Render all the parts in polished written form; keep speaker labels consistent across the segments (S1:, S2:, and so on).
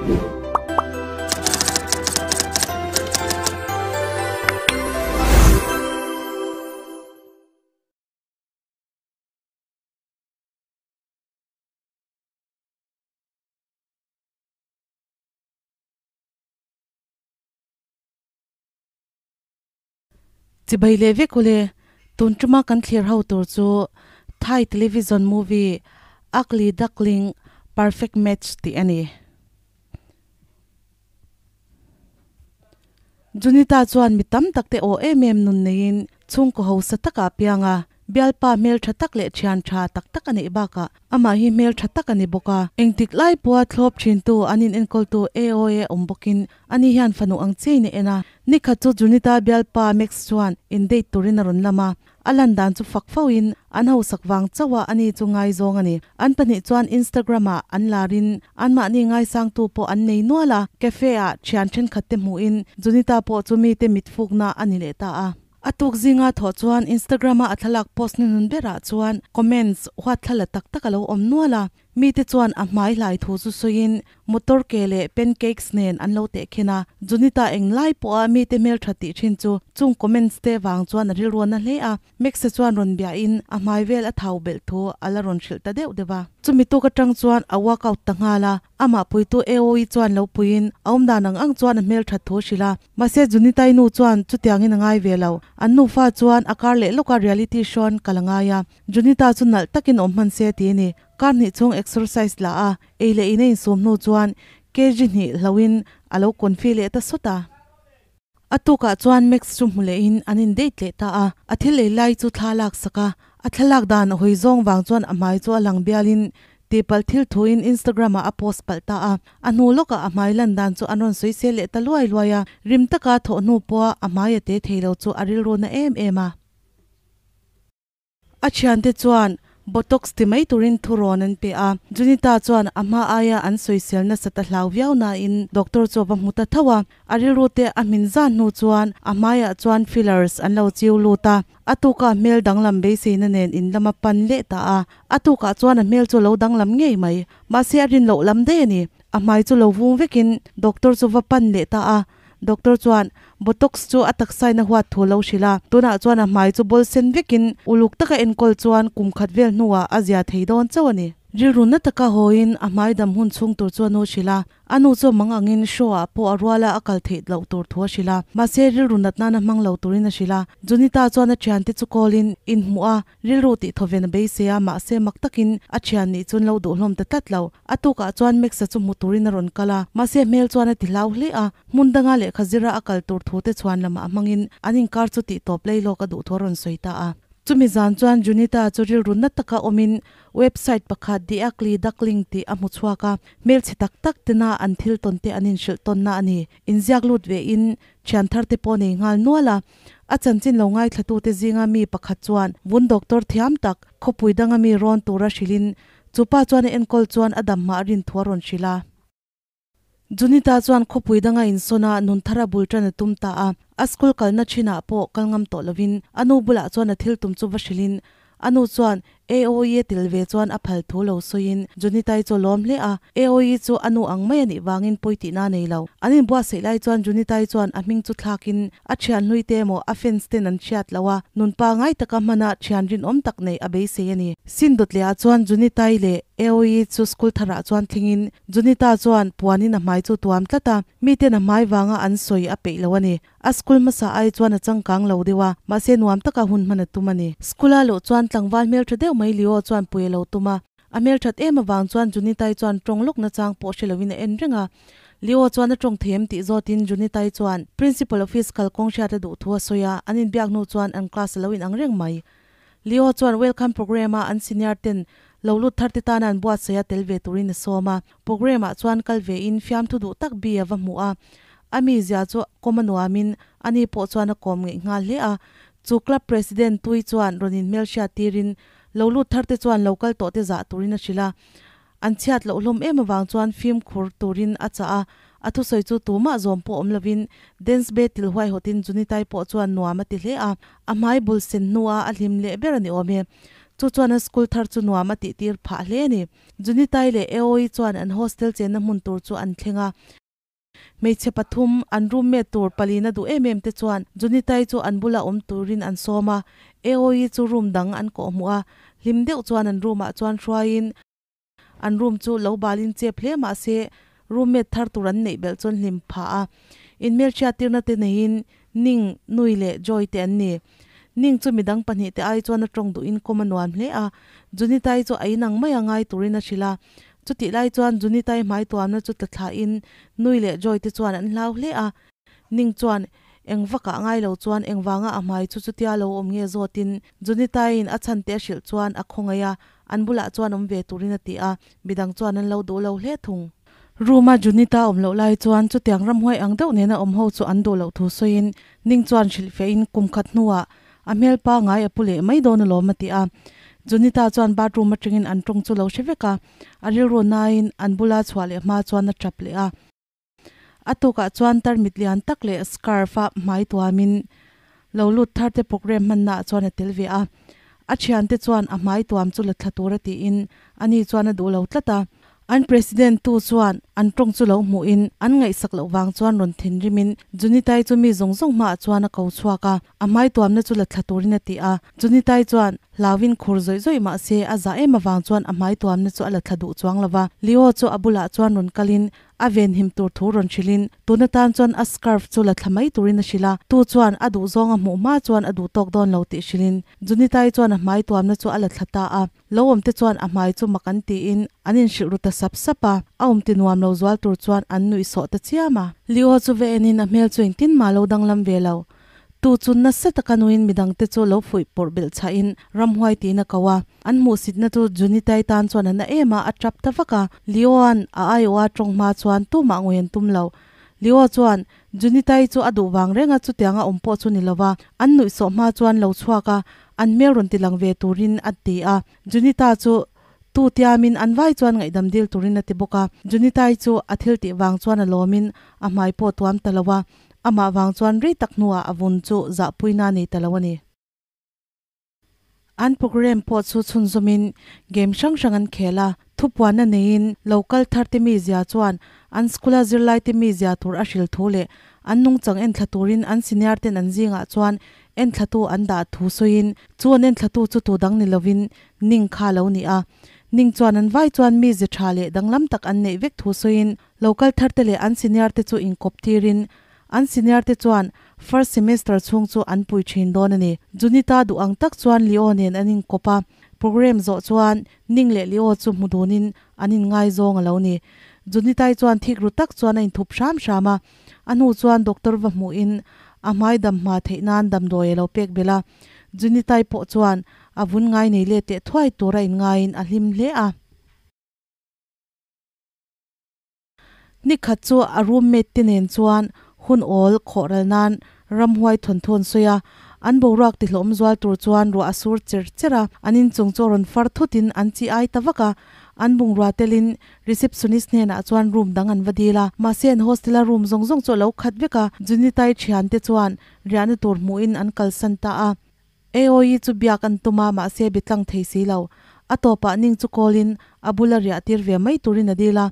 S1: Chibai leh vek ule, tun tuma kan thlir ho tur chu Thai television movie Ugly Duckling Perfect Match tih a ni. Junita chuan mi tam tak te aw em em nun neiin chhungkaw hausa takah a piang a, bialpa hmeltha tak leh thian tha tak tak a neih bakah Amah hi hmel tha tak a ni bawk a, engtik lai pawha thlawp thintu an in enkawltu AOA awm bawkin ani hian fanu ang chiain a en a. Nikhat chu Junita bialpa Max chuan in date turin a rawn lam a, a lan dan chu fak fo in an hausak vang chauh a ani chu ngaizawng a ni. An pahnih chuan Instagram ah an lar in anmahni ngaisangtu pawh an nei nual a, cafe ah thian thenkhat te hmuhin Junita pawh chu mite mitfukna a ni leh ta a. A tuk zinga thawh chuan Instagram-a a thlalak post hnuhnun berah chuan comments huat thla la tak tak a lo awm nual a. Mite chuan a hmai hlai thu chu sawiin motor ke leh pancakes nen an lo tehkhin a. Junita eng lai pawha mite hmeltha tih thin chu chung comments te vang chuan a rilru na hle a. Max-a chuan rawn biahin a hmai vel a thau belh thu a la rawn hrilh ta deuh deuh a. Chumi tuk atang chuan a workout ta nghal a. Amah puitu AOE chuan lo puiin a awm dan ang ang chuan a hmelthat thu a hrilh a. Mahse Junitai nu chuan chutiangin a ngai ve lo. An nufa chuan a kar leh lawka reality show an kal a ngai a. Junita chu nalh takin awm hman se ti a ni. Kar hnih chhung exercise la a, ei leh in a insum hnu chuan kg hnih hlohin a lo confi leh ta sawt a. A tukah chuan Max chu hmu lehin an in date leh ta a, a thil ei lai chu thla lak sak a, a thlalak dan a hawi zawng vang chuan a hmai chu a lang bialin tihpalh thil thuin Instagram ah a post palh ta a, a hnu lawkah a hmai lan dan chu an rawn sawi sel leh ta luai luai a, rim taka thawh hnu pawha a hmai a te thei lo chu a rilru na em em a. A thiante chuan Botox ti mai turin thu rawn an pe a, Junita chuan a hma aia an sawisel nasat a hlau viau nain doctor chu a va hmu ta tho a, a rilru te a hmin zan hnu chuan a hmaiah chuan fillers an lo chiu lut a, a tuka hmel danglam beiseina nen in lam a pan leh ta a, a tukah chuan a hmel chu a lo danglam ngei mai, mahse a rin loh lam daih a ni, a hmai chu lo vung vekin doctor chu va pan leh ta a. Doctor chuan Botox chu a taksain a huat thu lo hrilh a, tunah chuan a hmai chu bawl sen vekin uluk taka enkawl chuan kum khat vel hnuah a zia thei dawn chauh a ni. Rilru na taka hawiin a hmai dam hun chhung tur chu a nu hrilh a, a nu chu mang angin show ah pawh a ruala a kal theih loh tur thu a hrilh a, mahse rilru nat nana hmang lo turin a hrilh a. Junita chuan a thiante chu call in inhmuh a, Rilru tih thawven a beisei a, mahse mak takin a thian nih chuan lo duh hlawm ta tlat lo. A tukah chuan Max-a chu hmu turin a rawn kal a, mahse hmel chuan a ti hlau hle a. Hmun danga lehkha zira a kal tur thute chhuan lamah hmangin an inkar chu tih tawp lei lawk a duh thu a rawn sawi ta a. Chumi zan chuan Junita chu rilru na taka awmin website pakhat The Ugly Duckling tih a hmu chhuak a, hmelchhe tak tak tena an thil tawn te an inhrilh tawnna a ni. Inziak lut ve in thian thar te pawh nei nghal nual a. A chanchin lo ngaithlatute zinga mi pakhat chuan vun doctor thiam tak, khawpui danga mi rawn tura hrilhin, chu pa chuan a enkawl chuan a dam hma a rin thu a rawn hrilh a. Junita chuan khawpui danga insawn a, nun thar a bul tan a tum ta a. A school kalna thinah pawh kal ngam tawh lovin a nu bulah chuan a thil tum chu va hrilhin, A nu chuan AOE a tel ve chuan a phal thu lo sawiin Junitai chu a lawm hle a, AOE chu a nu ang mai a nih vangin pawi tihna a nei lo. An inbuatsaih lai chuan Junitai chuan a hming chu thlakin a thian hlui te emaw a fans ten an hriat loh a, nun pangai taka hmana thian rinawm tak neih a beisei a ni. Sindawtleah chuan Junitai leh AOE chu school tharah chuan thlengin Junita chuan puanin a hmai chu tuam tlat a, miten a hmai vanga an sawi a peih lo a ni. A school hmasa ai chuan a changkang lo deuh a, mahse nuam taka hun hman a tum a ni. School a luh chuan tlangval hmeltha deuh mai Leo chuan pui a lo tum a, a hmelthat em avang chuan Junitai chuan tawng lawk nachang pawh hre loin a en reng a. Leo chuan a tawng thei em tih zawtin Junitai chuan Principal office kalkawng hriat a duh thu a sawi a, an inbiak hnu chuan an class a lo inang reng mai. Leo chuan welcome program a an senior ten lo lut thar te tana an buatsaih a tel ve turin a sawm a. Program ah chuan kal ve in fiamthu duh tak bi a va hmuh a. A mizia chu kawm a nuamin ani pawh chuan a kawm ngeih nghal hle a. Chu club president tui chuan rawn in hmelhriat tirin lo lut thar te chuan lo kal tawh te zah turin a hrilh a. An chhiat loh hlawm em avang chuan fimkhur turin a chah a, a thusawi chu tumah zawm pawh awm lovin dance battle huaihawtin Junitai pawh chuan nuam a ti hle a, a hmai bul sen hnua a hlim leh ber a ni awm e. Chu chuan a school thar chu nuam a tih tir phah hle a ni. Junitai leh Aoi chuan an hostel chenna hmun tur chu an thleng a. Hmeichhe pathum, an roommate tur palina duh em em te chuan Junitai chu an bula awm turin an sawm a. Aoi chu room dang an kawh hmuh a, hlim deuh chuan an room ah chuan hruaiin an room chu lo balin chep hle mah se roommate thar tur an neih belh chuan hlim phah a. Inhmelhriat tirna te neiin Ning, Nui leh Joy te an ni. Ning chu midang pahnih te ai chuan a tawng duhin kawm a nuam hle a, Junitai chu a inang mai a ngai turin a hrilh a. Chutih lai chuan Junitai hmai tuamna chu tla thlahin Nui leh Joy te chuan an hlau hle a. Ning chuan eng vakah ngai lo chuan engvanga a hmai chu chutia lo awm nge zawtin Junitaiin a chhan te a hrilh chuan a khawngaih a, an bulah chuan awm ve turin a ti a, midang chuan an lo duh lo hle thung. Room a Junita awm loh lai chuan chutiang ramhuai ang deuh nena awm ho chu an duh loh thu sawiin Ning chuan hrilh fehin kum khat hnuah a hmel pangai a pu leh mai dawn alawm a ti a. Junita chuan bathroom atangin an tawng chu lo hre vek a, a rilru nain an bula chhuah leh hma chuan a tap leh a. A tukah chuan tarmit lian tak leh scarf a hmai tuamin lo lut thar te program hmanna ah chuan a tel ve a. A thiante chuan a hmai tuam chu la thla tura tiin ani chuan a duh lo tlat a. An president tu chuan an tawng chu lo hmuhin an ngaihsak loh vang chuan rawn thinrimin Junitai chu mi zawng zawng hmaah chuan a ko chhuak a, a hmai tuamna chu la thla turin a ti a. Junitai chuan hlauin khur zawih zawih mah se a zah em avang chuan a hmai tuamna chu a la thla duh chuang lo va. Leo chu a bulah chuan rawn kalin A venhim tur thu rawn hrilhin, tun atan chuan a scarf chu la thla mai turin a hrilh a, tu chuan a duh zawng a hmuh hma chuan a duh tawk dawn lo tih hrilhin, Junitai chuan a hmai tuamna chu a la thla ta a, lo awm te chuan a hmai chu mak an tiin an inhrilh ru ta sap sap a, a awm ti nuam lo zual tur chuan an nuih sawh ta chiam a. Leo chu ve enin a hmel chu engtin mah lo danglam ve lo. Tu chu nasa taka nuin midangte chu lo fuih pawrh belh chhahin ramhuai tiin a ko a. An hmuhsitna chu Junitai tan chuan a na em a, a tap ta vak a. Leo-a'n a aiawha tawng hma chuan tumah ngawih an tum lo. Leo chuan Junitai chu a duh vang reng a, chutianga awm pawh chu ni lo va. An nuihsawh hma chuan lo chhuak a, an hmel rawn ti lang ve turin a ti a. Junita chu tu tiamin an vai chuan ngaihdam dil turin a ti bawk a. Junitai chu a thil tih vang chuan a lawmin a hmai pawh tuam ta lo a. Amah vang chuan rei tak hnuah a vun chu zahpuina a nei ta lo a ni. An programme pawh chu chhunzawmin game hrang hrang an khel a, thupuanna neiin local tharte mizia chuan an school-a zirlaite mizia tur a hril thu leh an nungchang enthla turin an senior ten an zingah chuan enthlatu an dah thu sawiin chu an enthlatu chu tu dang ni lovin Ning kha a lo ni a. Ning chuan an vai chuan mize tha leh danglam tak an neih vek thu sawiin Local tharte leh an senior te chu inkawp tirin an senior te chuan first semester chhung chu an pui thin dawn a ni. Junita duh ang tak chuan Leo nen an inkawp a, program zawh chuan Ning leh Leo chu hmu dunin an inngaizawng a lo ni. Junitai chuan thik ru tak chuan a inthup hram hram a, a hnu chuan doctor va hmuhin a hmai dam hma theih nan damdawi a lo pek belh a. Junitai pawh chuan a vun ngai nei let teh thuai tur a inngaiin a hlim hle a. Nikhat chu a roommate te nen chuan hun awl khawh ral nan ramhuai thawn thawn sawi a, an boruak ti hlawm zual tur chuan ruah a sur cher cher a, an inchung chu a rawn far thutin an chi ai ta vak a, an bungrua telin receptionist hnenah chuan room dang an va dil a, mahse an hostel a room zawng zawng chu a lo khat vek a, Junitai thiante chuan riahna tur hmuhin an kalsan ta a. Aoi chu biak an tum a, mahse be tlang thei si lo. A tawpah Ning chu call in a bula riah tir ve mai turin a dil a.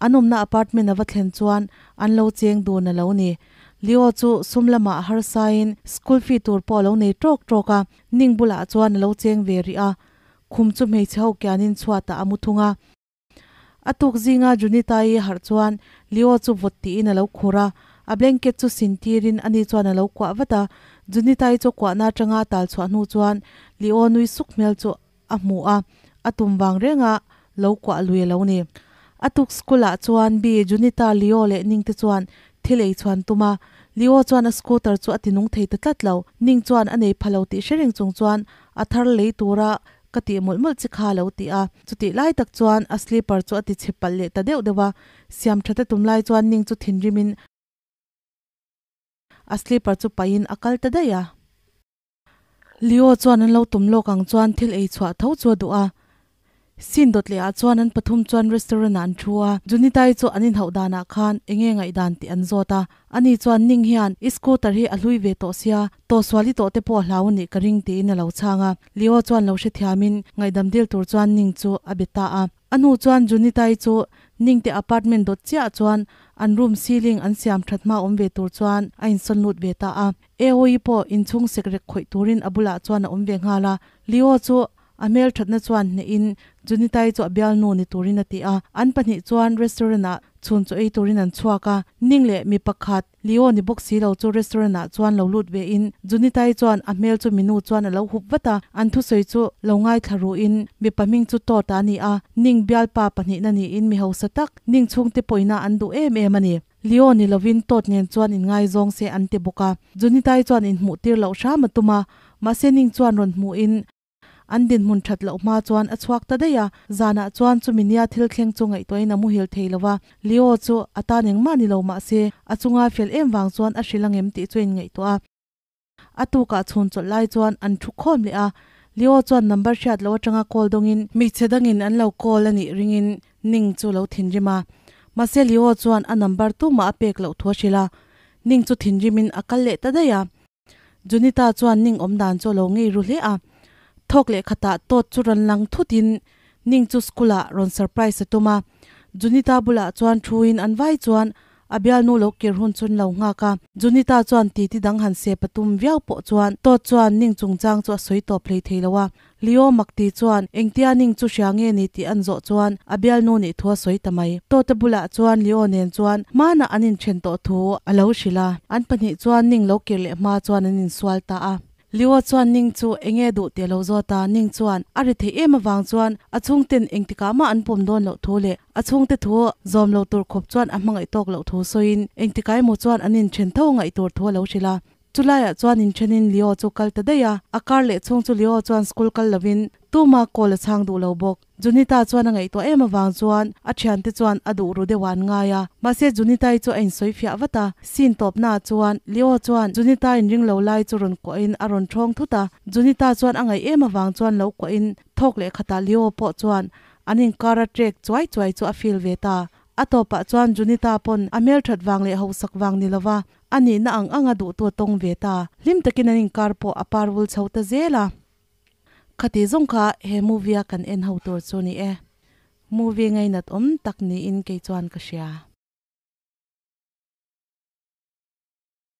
S1: An awmna apartment a va thlen chuan an lo cheng dun a lo ni. Leo chu sum lamah a harsain school fee tur pawh a lo nei tawk tawk a, Ning bulah chuan a lo cheng ve rih a. Khum chu hmeichhe ho kianin chhuatah a mu thung a. A tuk zinga Junita-i harh chuan Leo chu vawt tiin a lo khur a, a blanket chu sin tirin ani chuan a lo kuah vat a. Junita-i chu kuahna atanga a tal chhuah hnu chuan Leo nui suk hmel chu a hmu a, a tum vang renga lo kuah lui a lo ni. A tuk school ah chuan Bi, Junita, Leo leh Ning te chuan thil ei chhuan tum a, Leo chuan a scooter chu a ti nung thei ta tlat lo. Ning chuan a nei pha lo tih hre reng chung chuan a thar lei tura Ka tih mawlh mawlh chi kha a lo ti a, chutih lai tak chuan a slipper chu a ti chhe palh leh ta deuh deuh a, siam that a tum lai chuan Ning chu thinrimin a slipper chu pahin a kal ta daih a. Leo chuan an lo tum lawk ang chuan thil ei chhuah tho chu a duh a. Scene dawt leh ah chuan an pathum chuan restaurant ah an thu a, Junitai chu an inhauh danah khan enge ngaihdan tih an zawt a, ani chuan Ning hian i scooter hi a hlui ve tawh sia, tawhsual i tawh te pawh a hlau a nih ka ring tiin a lo chhang a, Leo chuan lo hrethiamin ngaihdam dil tur chuan Ning chu a be ta a. A hnu chuan Junitai chu Ning te apartment dawt chiah chuan an room ceiling an siam that hma awm ve tur chuan a insawn lut ve ta a. Aoi pawh inchhung sekrek khawih turin a bulah chuan a awm ve nghal a, Leo chu A hmelthatna chuan hnehin Junitai chu a bialnu ni turin a ti a, an pahnih chuan restaurant ah chhun chaw ei turin an chhuak a, Ning leh mi pakhat, Leo ni bawk si lo chu restaurant ah chuan lo lut ve in Junitai chuan a hmel chu minu chuan a lo hup vat a, an thusawi chu lo ngaithla ruhin mipa hming chu Todd a ni a, Ning bialpa pahnihna niin mi hausa tak, Ning chhungte pawhina an duh em em a ni. Leo ni lovin Todd nen chuan inngaizawng se an ti bawk a, Junitai chuan inhmuh tir loh hram a tum a, mahse Ning chuan rawn hmuhin, An dinhmun that loh hma chuan a chhuak ta daih a, zanah chuan chumi nia thil thleng chu ngaihtuahin a muhil thei lo va, Leo chu a tan engmah ni lo mah se, a chunga fel em vang chuan a hrilh angem tih chu a inngaihtuah a. A tukah chhun chawlh lai chuan an thu khawm leh a, Leo chuan number hriat loh atanga call dawngin hmeichhe dangin an lo call a nih ringin Ning chu lo thinrim a, mahse Leo chuan a number tumah a pek loh thu a hrilh a, Ning chu thinrimin a kal leh ta daih a. Junita chuan Ning awm dan chu a lo ngei ru hle a, thawk leh khatah tawt chu rawn lang thutin Ning chu school ah rawn surprise a tum a, Junita bulah chuan thuin an vai chuan a bialnu lo kir hun chu an lo nghak a, Junita chuan titi dang han sep a tum viau pawh chuan tawt chuan Ning chungchang chu a sawi tawp hlei thei lo a. Leo Makti chuan engtia ning chu hria nge ni tih an zawh chuan a bialnu nih thu a sawi ta mai. Tawte bulah chuan Leo nen chuan hmanah an inthen tawh thu a lo hrilh a, an pahnih chuan ning lo kir leh hma chuan an insual ta a. Leo chuan ning chu enge duh tih a lo zawt a, ning chuan a ri theih em avang chuan a chhungten engtikah mah an pawm dawn loh thu leh a chhungte thu zawm lo tur khawp chuan a hmangaih tawk loh thu sawiin engtikah emaw chuan an inthen tho ngaih tur thu a lo hrilh a. Chulaiah chuan inthenin Leo chu kal ta daih a, a kar leh chhung chu Leo chuan school kal lovin tuma call a chhang duh lo bawk. Junita chuan a ngaihtuah em avang chuan a thiante chuan a duh ru deuh ah an ngai a, mahse Junitai chu a insawi fiah vat a, scene tawpnaah chuan Leo chuan Junita inring lo lai chu rawn kuahin a rawn thawng thut a, Junita chuan a ngaih em avang chuan lo kuahin thawk leh khatah Leo pawh chuan an inkar a trek chuai chuai chu a feel ve ta. A tawpah chuan Junita pawn a hmelthat vang leh hausak vang ni lova a nihna ang anga duhtu a tawng ve ta. Hlim takin an inkar pawh a par vul chho ta zel a. Khati zawng kha he movie a kan en ho tur chu ni e. Movie ngainat awm tak niin kei chuan ka hria.